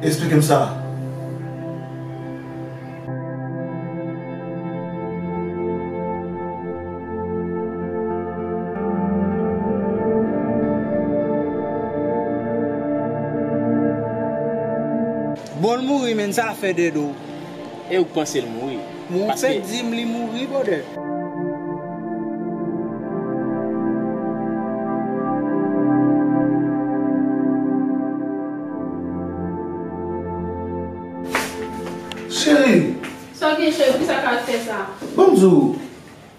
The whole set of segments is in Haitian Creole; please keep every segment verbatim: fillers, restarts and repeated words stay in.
Eksplike m sa. Bon, l mouri, men sa fè de do. E ou k panse l mouri? Ou fèk di m li mouri, brother. Cheri. Sa w gen, cheri? Poukisa w ka fè sa? Ban m di w,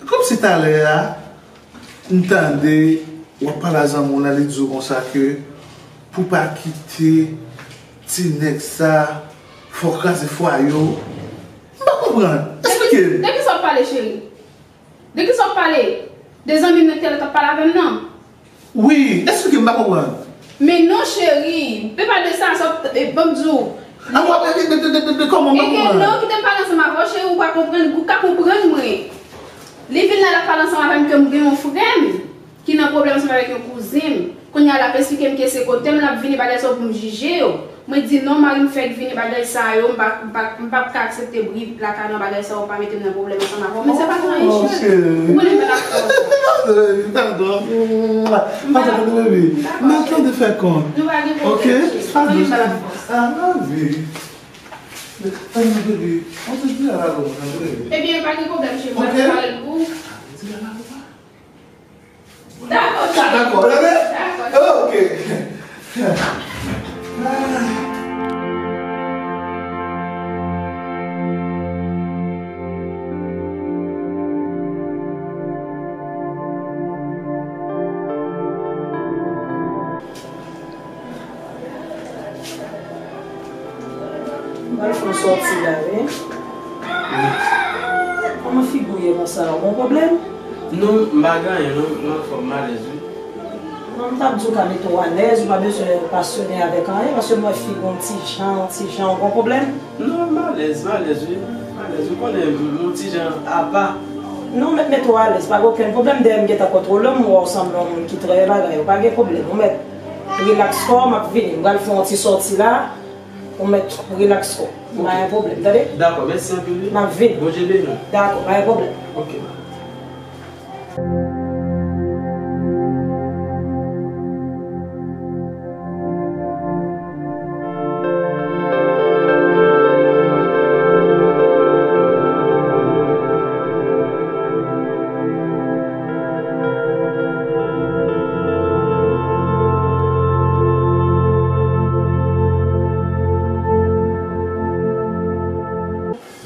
kòmsi talè a, m tande w ap pale a zanmi w la, li di w konsa ke pou w pa kite ti nèg sa, fò w kraze fwaye w. M pa konprann. Eksplike m. De kisa w ap pale, cheri? De kisa w ap pale? De zanmi m nan ki te la t ap pale avè m nan? Wi, eksplike m, m pa konprann. Men non, cheri, pe pale de sa, sa w, e, ban m di w. Ankò, e, de, de, de, de, de, kòman m pa konprann? E ke non, kite m pale ansanm avè w, cheri, ou pa konprann, ou ka konprann mwen. Li vin la, l ap pale ansanm avè m ke m gen yon frè m ki nan pwoblèm ansanm avèk yon kouzen m. Kounye a, l ap eksplike m ke se kote m l ap vini bagay sa yo pou m jije yo. Mwen di, "Non, mari m fèk vini bagay sa yo, m pa, m pa, m p ap ka aksepte bri lakay nan bagay sa yo, pa mete m nan pwoblèm ansanm avè w." Men se pa nan anyen, cheri. Ou konnen m pa la fòs. Padon, padon. Padon, baby. M ap tande fè kont. Nou pa gen pwoblèm, cheri. Padon, cheri. Ah, baby. Padon, baby. On te dit à la longue, baby. Ebyen, pa gen pwoblèm, cheri. Mwen pral pou. Dakò, cheri. Dakò, tande? Dakò. Ok. M pral fè yon sòti la, wi. Kòman figi w ye konsa? Ou gen pwoblèm? Non, m pa gen anyen, non. M anfòm, m alèz, wi. Non, m t ap di w ka mete w alèz, ou pa bezwen pasyone avèk anyen, paske m wè figi w yon ti jan, yon ti jan, ou gen pwoblèm? Non, m alèz, m alèz, wi. M alèz, ou konnen, m yon ti jan apa. Non, mèt mete w alèz, pa gen okenn pwoblèm. Dèyè m gentan kontwole w, m wè w sanble yon moun ki trè bagay, ou pa gen pwoblèm. Ou mèt rilaks kò w, m ap vini. M pral fè yon ti sòti la. Ou mèt rilaks kò w. Pa gen pwoblèm, tande? Dakò, mèsi anpil, wi. M ap vini. Bondye beni w. Dakò, pa gen pwoblèm. Ok.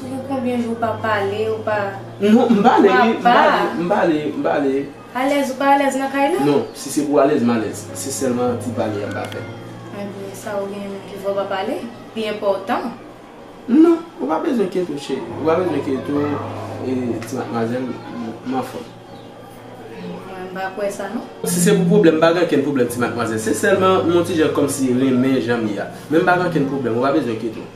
Ou gen konbyen jou w pa pale, ou pa... Non, m pale, wi, m pale, m pale, m pale. Alèz, ou pa alèz nan kay la? Non, si se pou alèz, m alèz. Se sèlman ti pale a m pa fè. Ebyen, sa ou gen menm ki fè w pa pale? Pi enpòtan. Non, ou pa bezwen enkyete w, cheri. Ou pa bezwen enkyete w, e, ti madmwazèl, m anfòm. Mwen, m pa kwè sa, non. Si se pou pwoblèm, m pa gen okenn pwoblèm, ti madmwazèl. Se sèlman m yon ti jan kòmsi renmen jan m ye a. Men m pa gen okenn pwoblèm, ou pa bezwen enkyete w.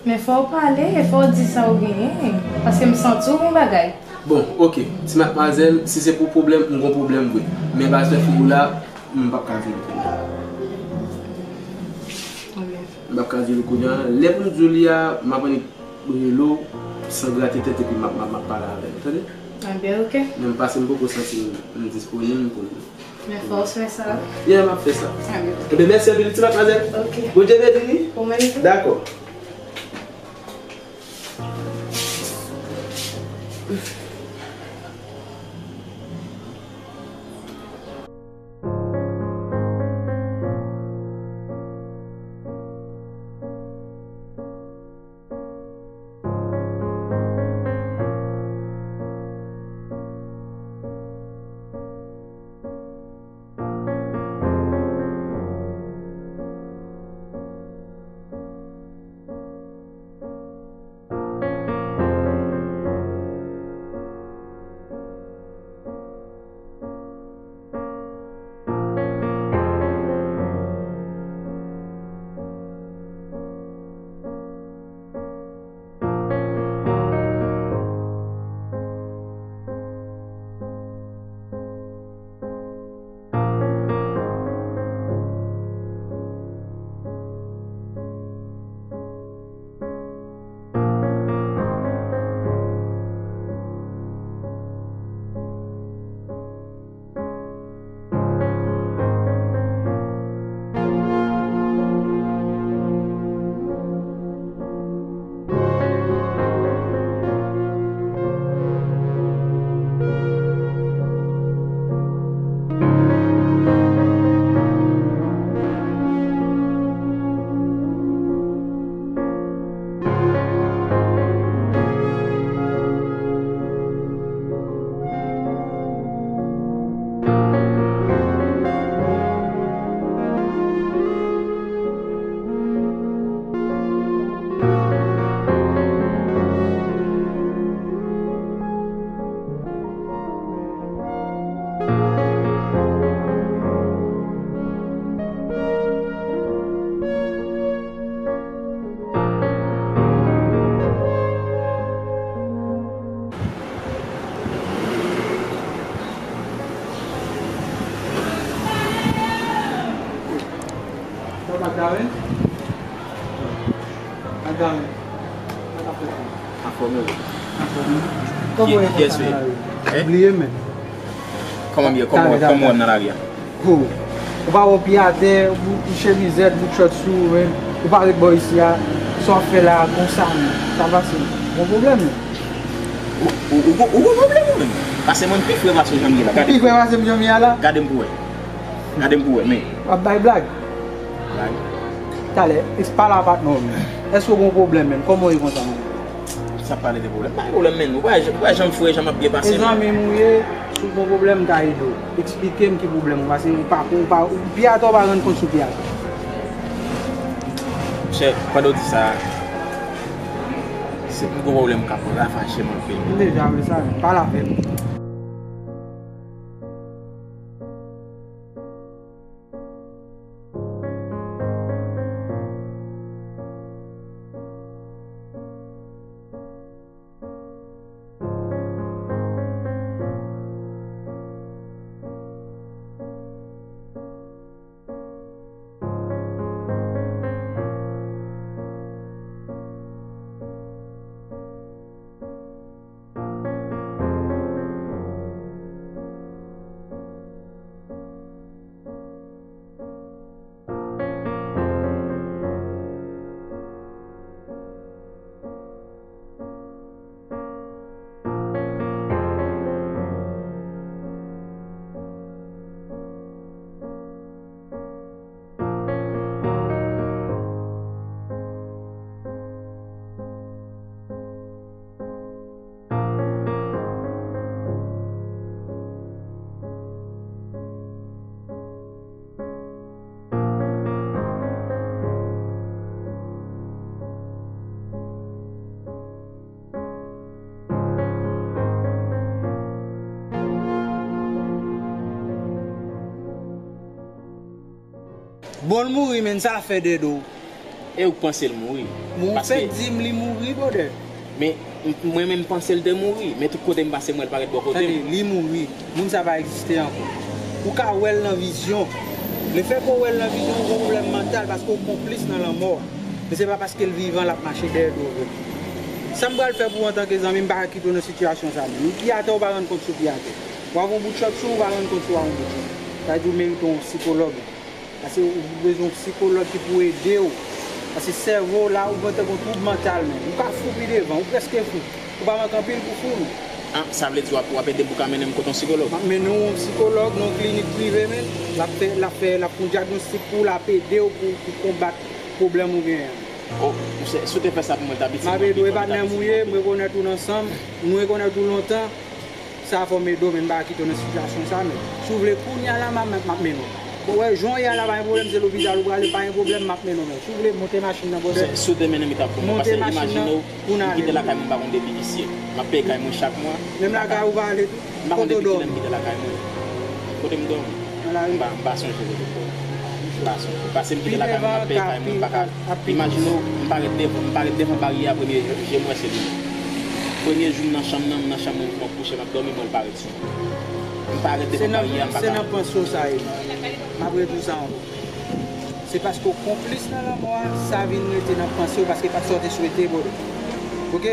Men fò w pale, e fò w di sa w genyen, paske m santi w gon bagay. Bon, ok, ti madmwazèl, si se pou pwoblèm, m gon pwoblèm vre. Men pastè figi w la, m p ap ka di l kounye a. M p ap ka di l kounye a. Lè pou m di w li a, m ap annik rele w san grate tèt epi m ap, m ap, m ap pale avè l, tande? Ebyen, ok. Men m pase m poko santi m, m disponib pou l. Men fò w fè sa. Yeah, m ap fè sa. Ebyen. Ebyen, mèsi anpil, ti madmwazèl. Ok. Bondye beni w, wi. Ou menm tou. Dakò. Garen? A Garen. Sa k ap fèt? Anfòme wi. Anfòme. Kòman w ye konsa nan lari a? Hein? Bliye men. Kòman m ye? Kòman w wè m nan lari a? Ho. Ou pa wè w pye atè, ou, ou chemizèt, bout chòt sou ou, men ou pa ret bò isi a. Sa w ap fè la a konsa menm? Sa pase? Gon pwoblèm menm? Ou, ou, ou, ou gon pwoblèm ou menm? Pase mwen pi fre pase w jan m ye la. Gade. Pi fre pase m jan m ye a la? Gade m pou wè. Gade m pou wè, men. W ap bay blag? Blag. Talè, es-, pale a patnè w menm. Èske w gon pwoblèm menm? Kòman w ye konsa menm? Sa pale de pwoblèm? Pa gen pwoblèm, men. Ou wè, ou wè jan m fre, jan m ap byen pase, men. E zanmi m ou ye, si w gon pwoblèm, m ka ede w. Eksplike m ki pwoblèm ou, paske ou pa, ou pa, ou pye atè, ou pa rann kont sou pye atè. Monchè, pandan w di sa, si m gon pwoblèm, m ka rafache m anpil. M deja vle sa, men. Pale avè m. Bon, l mouri, men sa fè dèdo. E ou k panse l mouri? Bon, ou fèk di m li mouri, brother. Men, m-, mwen menm m panse l te mouri, men tout kote m pase m wè l parèt bò kote m. Tande, li mouri. Moun sa pa egziste ankò. Ou ka wè l nan vizyon. Lefètke w wè l nan vizyon, ou gen pwoblèm mantal paske w konplis nan lanmò a. Men se pa paske l vivan l ap mache dèyè do w vre. Sa m pral fè pou w antanke zanmi, m pa ka kite w nan sitiyasyon sa menm. Ou pye atè, ou pa rann kont sou pye atè. W ap yon bout chòt sou, ou pa rann kont sou w a yon bout chòt. Sa vle di ou merite yon sikològ. Paske ou bezwen yon sikològ ki pou ede w. Paske sèvo w la, ou gentan gen yon twoub mantal menm. Ou ka fou pi devan, ou prèske fou. Ou pa manke anpil pou fou non. Ah, sa vle di w ap, w ap ede m pou ka mennen m kote yon sikològ? M ap mennen w yon sikològ nan yon klinik prive, men. L ap fè, l ap fè, l ap fè yon dyagnostik pou w, l ap ede w pou, pou konbat pwoblèm ou genyen an. Oh, monchè, si w te fè sa pou mwen, l t ap itil mwen pi fò, li t ap itil mwen anpil. M ap ede w, e patnè m ou ye, m rekonèt ou nan san m, m rekonèt ou lontan. Sa fò m ede w, men m pa ka kite w nan sitiyasyon sa, men. Si w vle, kounye a la, m ap, m ap mennen w. Bon, wè, jan w ye a la, pa gen pwoblèm, se lopital ou prale, pa gen pwoblèm, m ap mennen w, men. Si w vle, monte machin nan, brother. Si w te mennen m, li t ap bon, paske imajine w, m kite lakay mwen, m pa konn depi ki syèk. M ap peye kay mwen chak mwa. Menm lakay ou pa ale tou? M pa konn depi kilè m kite lakay mwen. Kote m dòmi? Nan lari? M pa, m pa sonje kote m dòmi. M pa sonje. Pase m kite lakay mwen, m ap peye kay mwen, m pa ka. Imajine w, m parèt devan, m parèt devan baryè a, premye je m wè se li menm. Premye jou m nan chanm nan, m nan chanm mwen, m ap kouche, m ap dòmi, m wè l parèt sou mwen. M parèt devan baryè a, m pa ka. Se nan panse w sa ye. M ap redi w sa ankò. Se paske w konplis nan lanmò a, sa vin rete nan panse w, paske pa t sa w te swete, brother. Oke?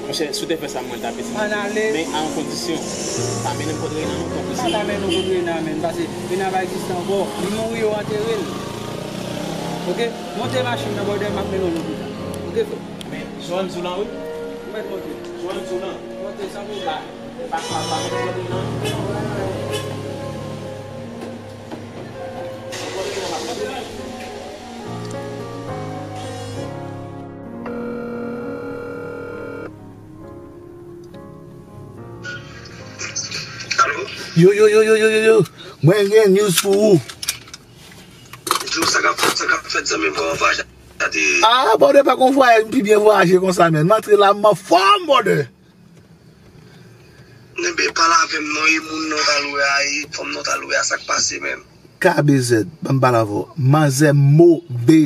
Monchè, si w te fè sa, mwen, l t ap ede m. Ann ale. Men a yon kondisyon. Pa mennen m kot Rena non, tanpri. Pa, pa mennen w kot Rena, menm, paske Rena pa egziste ankò. Li mouri, yo antere l. Oke? Monte machin nan, brother, m ap mennen w lopital. Oke, frè? Men, Joanne Zoulan, wi. Mwen monte. Joanne Zoulan. Monte, san pwoblèm. Pa, pa, pa, pa, pa, pa, Alo? Yo, yo, yo. Mwen gen news pou ou. Di w sa k ap fèt, sa k ap fèt, zanmi m, kòman vwayaj la te ye? Ah, brother, pa gon vwayaj, m pi byen vwayaje konsa, men. M antre la, m anfòm, brother. Enben, pale avè m non, e moun nan w t al wè a, e fanm nan w t al wè a, sa k pase menm? K B Z, ban m pale avè w. Manzè Mo B.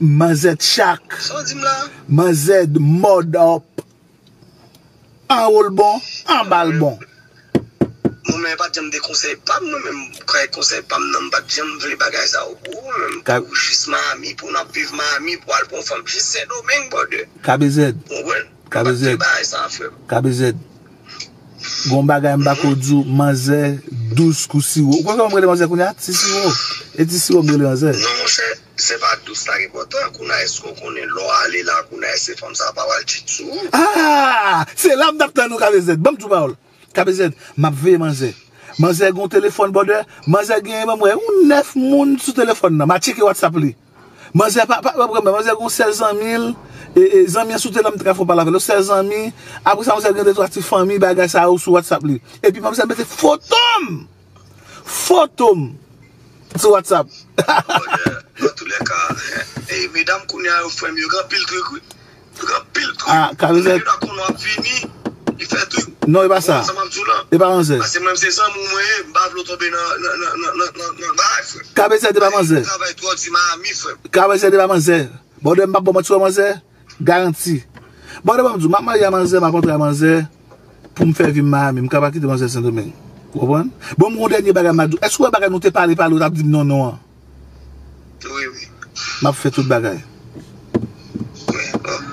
Manzè Tchak. Sa w di m la? Manzè Mòd Up. Anwo l bon, anba l bon. M Ou menm pa t janm de konsèy pa m, mwen menm, kay konsèy pa m nan, m pa t janm vle bagay sa yo pou ou menm, pou jis Miami, pou n ap viv Miami, pou al pran fanm jis Sendomeng, brother. K B Z. Ou konprann? K B Z. M pa t vle bagay sa, frè m. K B Z. Gon bagay m pa ko di w, manzè, dous kou siwo. Ou konn kòman m rele manzè kounye a? Ti siwo. E ti siwo m rele manzè. Non, monchè, se pa dous la ki enpòtan. Kounye a, èske w konnen lè w ale la, kounye a, èske fanm sa pa pral cheat sou ou? Ah! Se la m t ap tann ou, K B Z. Ban m di w pawòl. K B Z, m ap veye manzè. Manzè gen yon telefòn, brother. Manzè genyen, ban m wè, yon nèf moun sou telefòn nan. M a tcheke WhatsApp li. Manzè pa, pa, pa pran, manzè gen yon sèl zanmi l, e, e, zanmi an sou telefòn m te ka fè pale avè l, yon sèl zanmi, apre sa manzè gen de twa ti fanmi, bagay sa yo sou WhatsApp li. Epi manzè mete foto m! Foto m! Sou WhatsApp. Nan toulèka, e, medam kounye a yo, frè m, yo gen anpil trik, wi. Yo gen anpil trik. Ah, K B Z. Yo ta konnen w ap vini, li fè trik. Non, e pa sa. Ou konn sa m ap di w lan? E pa manzè. Paske mwen, se zanmi w mwen ye, m pa vle w tonbe nan, nan, nan bagay, frè. K B Z, e pa manzè. Travay twò di Miami, frè. K B Z, e pa manzè. Brother, m p ap ba w manti, w wè manzè? Garanti. Brother, ban m di w, m ap marye a manzè, m ap antre a manzè, pou m fè vi m Miami, m ka pa kite manzè Sendomeng. Ou konprann? Bon, m gon dènye bagay m a di w. Èske w wè bagay nou te pale, pale, ou t ap di m non, non an? Wi, wi. M ap fè tout bagay. Wi, bon.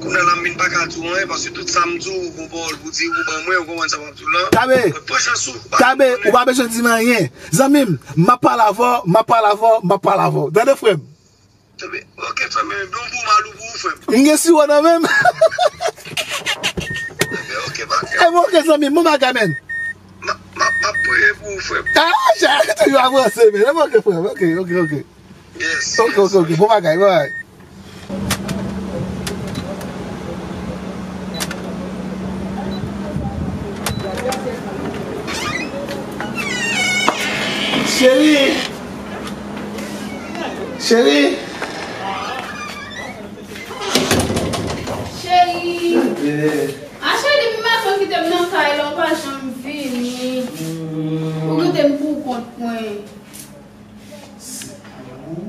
Kounye a la, m vin pa ka di w anyen, paske tout sa m di w, ou gon pawòl pou di, ou ban mwen, ou konprann sa m ap di w lan. Kabe! Mwen pran chans ou, ou pa Kabe, ou pa bezwen di m anyen. Zanmi m, m ap pale avè w, m ap pale avè w, m ap pale avè w. Tande, frè m? Tande, ok, frè m, men bon pou mal ou pou ou, frè m. M gen siwo nan men m. Tande, ok, pa grav. E bon, ok, zanmi m, bon bagay, men. M ap, m ap, m ap priye pou ou, frè m. Ah, chè, toujou avanse, men. E bon, ok, frè m, ok, ok, ok. Yes, ok, yes, ok, ok, bon bagay, bye. Cheri! Cheri! Cheri! Eh. A cheri, depi maten w kite m nan kay la, ou pa janm vini. Hmm. Ou kite m pou kont mwen. Se pou ou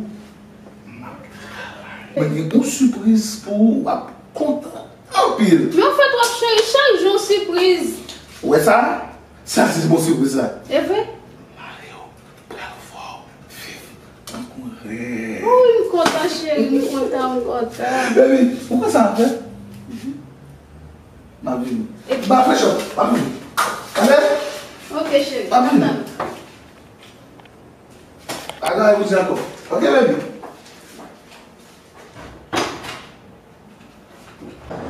m ap travay. Mwen gen yon sipriz pou ou, w ap kontan anpil. Men w fè twòp cheri, chak jou yon sipriz. Ou wè sa? Sa se bon sipriz la. E vre? Mari w pral fè w viv tankou rèv. Wi, m kontan cheri, m kontan, m kontan. Baby, ou konn sa m ap fè? M ap vini. M ap fè chòp, m ap vini. Tande? Ok cheri, m ap tann. Pa gen anyen pou di ankò. Ok, baby?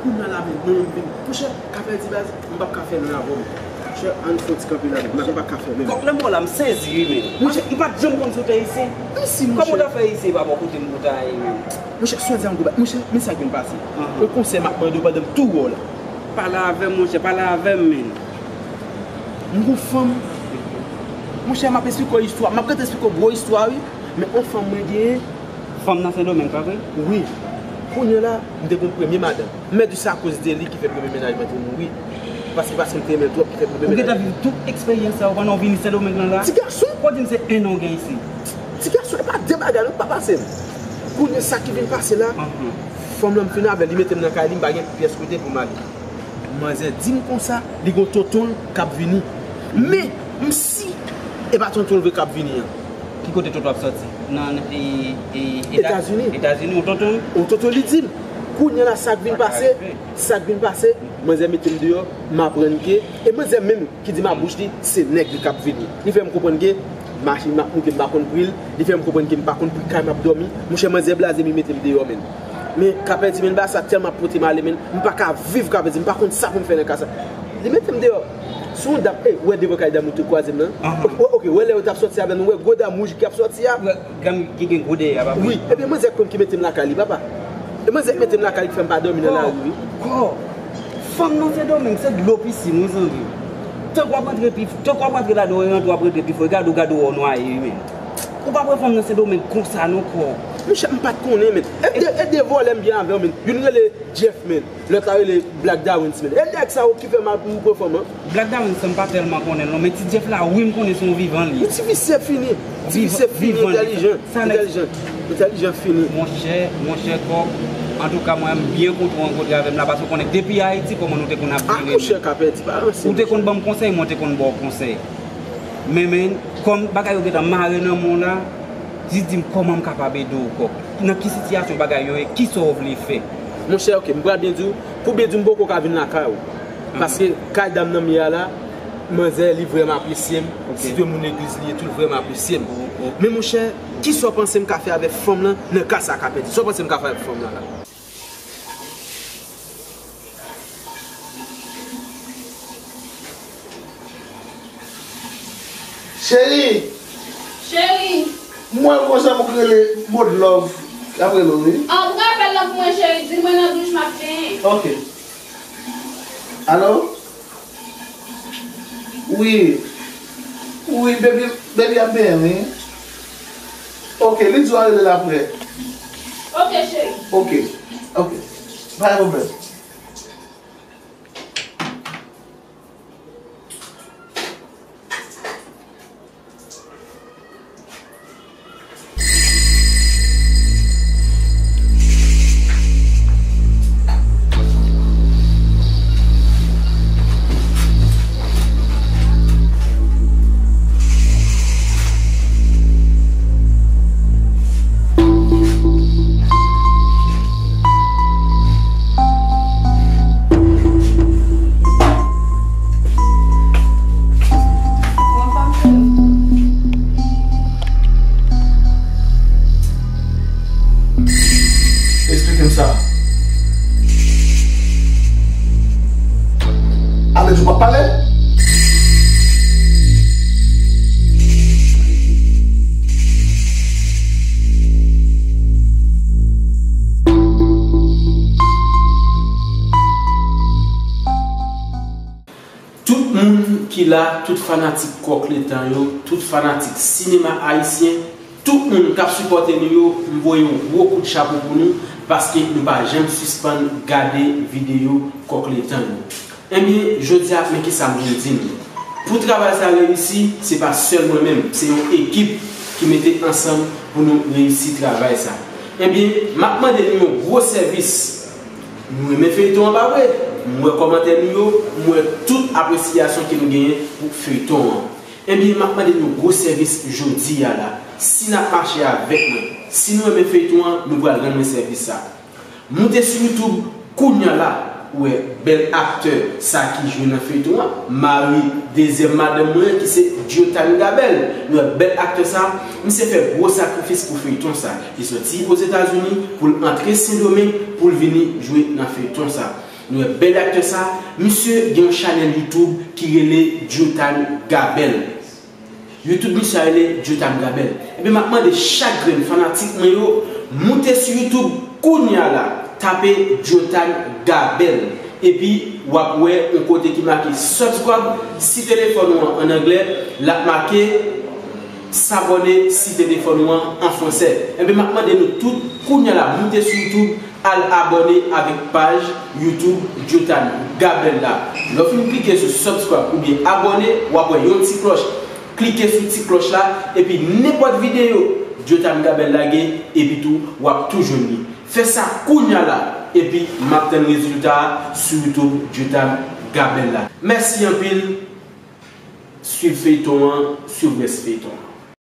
Kounye a la, men, mwen menm vin. Monchè, ka pèdi baz, m p ap ka fè lwen avè w. Monchè, ann fè yon ti kanpe la, men, m p ap ka fè menm. Kòk nan bò la, m sezi, wi, men. Monchè, m pa t janm konn si w te isi. Mèsi, monchè. Kòman w ta fè isi pa bò kote m pou ta ye, men? Monchè, swadizan m gwo ba-, monchè, men sa k vin pase. Yon konsèy m ap mande w pandan m tou wè w la. Pale avè m, monchè, pale avè m, men. M gon fanm. Monchè, m ap esplike w istwa. M ap gentan esplike w gwo istwa, wi. Men yon fanm mwen genyen. Fanm nan Sendomeng, pa vre? Wi. Kounye a la, m te gon premye madanm. M mèt di se akoz de li ki fè premye mennaj mwen te mouri. Paske, paske m te renmen l twòp ki fè premye mennaj mwen. Ou gentan viv tout eksperyans sa yo pandan w vini Sendomeng lan la? Ti gason! Ou di m se en an w gen isi? Ti gason, e pa de bagay non k pa pase m. Kounye sa ki vin pase la, fanm lan m fin avè l, li mete m nan kay li, m pa gen pyès kote pou m ale. Manzè di m konsa, li gon tonton l k ap vini. Men, m si e pa tonton l vre k ap vini an. Ki kote tonton ap sòti? Nan, e, e, Eta-, Etazini. Etazini, yon tonton l? Yon tonton li di m. Kounye a la, sa k vin pase, sa k vin pase, manzè mete m deyò, m aprann ke, e manzè menm ki di m a bouch li, se nèg li k ap vini. Li fè m konprann ke machin m ap moute, m pa konn pri l. Li fè m konprann ke m pa konn pri kay m ap dòmi. Monchè, manzè blaze m, li mete m deyò, menn. Men, ka pèdi, menn, bagay sa tèlman ap pote m ale, menn. M pa ka viv, ka pèdi, m pa konn sa pou m fè nan ka sa. Li mete m deyò. Sou yon dam, ey, ou wè devan kay dam ou te kwaze m nan? Ahan. Ok, ok, ou wè lè yo t ap sòti avè nou, ou wè gwo dam wouj ki ap sòti a? Ou wè dam ki gen gwo dèyè a, papa? Wi, ebyen manzè k konn ki mete m lakay li, papa. E manzè k mete m lakay li k fè m pa dòmi nan lari, wi. Kò, kò. Fanm nan Sendomeng se dlo pisin, wi, zanmi. Tank w ap rantre pi, tank w ap rantre ladan w, e rantre w ap rantre pi fò. E gade w, gade w wè w nwaye, wi, men. Ou pa pran fanm nan Sendomeng konsa non, kò. Monchè, m pa t konnen, men. E de, e de vòlè m gen avè w, men. Youn rele Jeff, men. Lòt la rele Black Dawens, men. E nèg sa yo ki fè m al pou m pran fanm, an. Black Dawens, m pa tèlman konnen l non, men Ti Jeff la, wi, m konnen se yon vivan li ye. Ti visye fini. Ti visye fini, entèlijan. Entèlijan. Entèlijan fini. Monchè, monchè, kòk. Antouka, mwen, m byen kontan w rankontre avè m la, paske w konnen depi Ayiti, kòman nou te konn ap vire. Ah, monchè, Kapèdi, pa ranse, monchè. Ou te konn ban m konsèy, mwen te konn ba w konsèy. Men, men, kòm bagay yo gentan mare nan men w la, jis di m kòman m kapab ede w, kòk. Nan ki sitiyasyon bagay yo ye, kisa w vle fè? Monchè, oke, m pral byen di w, pou byen di w, m poko ka vin lakay ou. Paske kay dam nan m ye a la, manzè, li vrèman apresye m. Ok. Si te moun legliz li ye tou, li vrèman apresye m. Ok. Men monchè, kisa w panse m ka fè avèk fanm lan nan ka sa, Kapèdi? Sa w panse m ka fè avèk fanm lan la? Cheri! Cheri! M wè w konsa pou k rele Modlove. L ap rele w, wi. An, ou ka fè l lan pou mwen, cheri. Di l mwen nan douch, m ap benyen. Ok. Alo? Wi. Wi, baby, baby ap benyen, wi. Ok, li di w a rele l aprè. Ok, cheri. Ok. Ok. Pa gen pwoblèm. Eksplike m sa. Ale, ou p ap pale? Tout moun ki la, tout fanatik Kòk Letan yo, tout fanatik sinema ayisyen, tout moun k ap sipòte nou yo, m voye yon gwo kout chapo pou nou, paske nou pa janm sispann gade videyo Kòk Letan yo. Ebyen, jodi a, men kisa m vin di nou. Pou travay sa reyisi, se pa sèl mwen menm, se yon ekip ki mete ansanm pou nou reyisi travay sa. Ebyen, m ap mande nou yon gwo sèvis. Nou renmen feyton an, pa vre? M wè kòmantè nou yo, m wè tout apresyasyon ke nou genyen pou feyton an. Ebyen, m ap mande nou gwo sèvis jodi a la. Si n ap mache avèk mwen, si nou renmen feyton an, nou pral rann mwen sèvis sa. Moute sou YouTube kounya la, ou wè bèl aktè sa ki jwe nan feyton an, mari dezyèm madanm mwen ki se Diotane Gabel. Nou wè bèl aktè sa, misye fè gwo sakrifis pou feyton sa. Li soti Ozetazini pou l antre Sendomeng pou l vini jwe nan feyton sa. Nou wè bèl aktè sa, misye gen yon chanèl YouTube ki rele Diotane Gabel. YouTube misye a rele Diotane Gabel. Ebyen, m ap mande chak grenn fanatik mwen yo, moute sou YouTube kounya la, tape Diotane Gabel. Epi, w ap wè yon kote ki make subscribe, si telefòn ou an, an anglè, l ap make s'abonner si telefòn ou an an fransè. Ebyen, m ap mande nou tout, kounya la, moute sou YouTube, al abòne avèk paj YouTube Diotane Gabel la. Lè w fin klike sou subscribe oubyen abòne, w ap wè yon ti klòch. Klike sou ti klòch la, epi nenpòt videyo Diotane Gabel lage, epi tou, w ap tou jwenn li. Fè sa kounya la, epi m ap tann rezilta a sou YouTube Diotane Gabel la. Mèsi anpil. Swiv feyton an, swiv rès feyton an.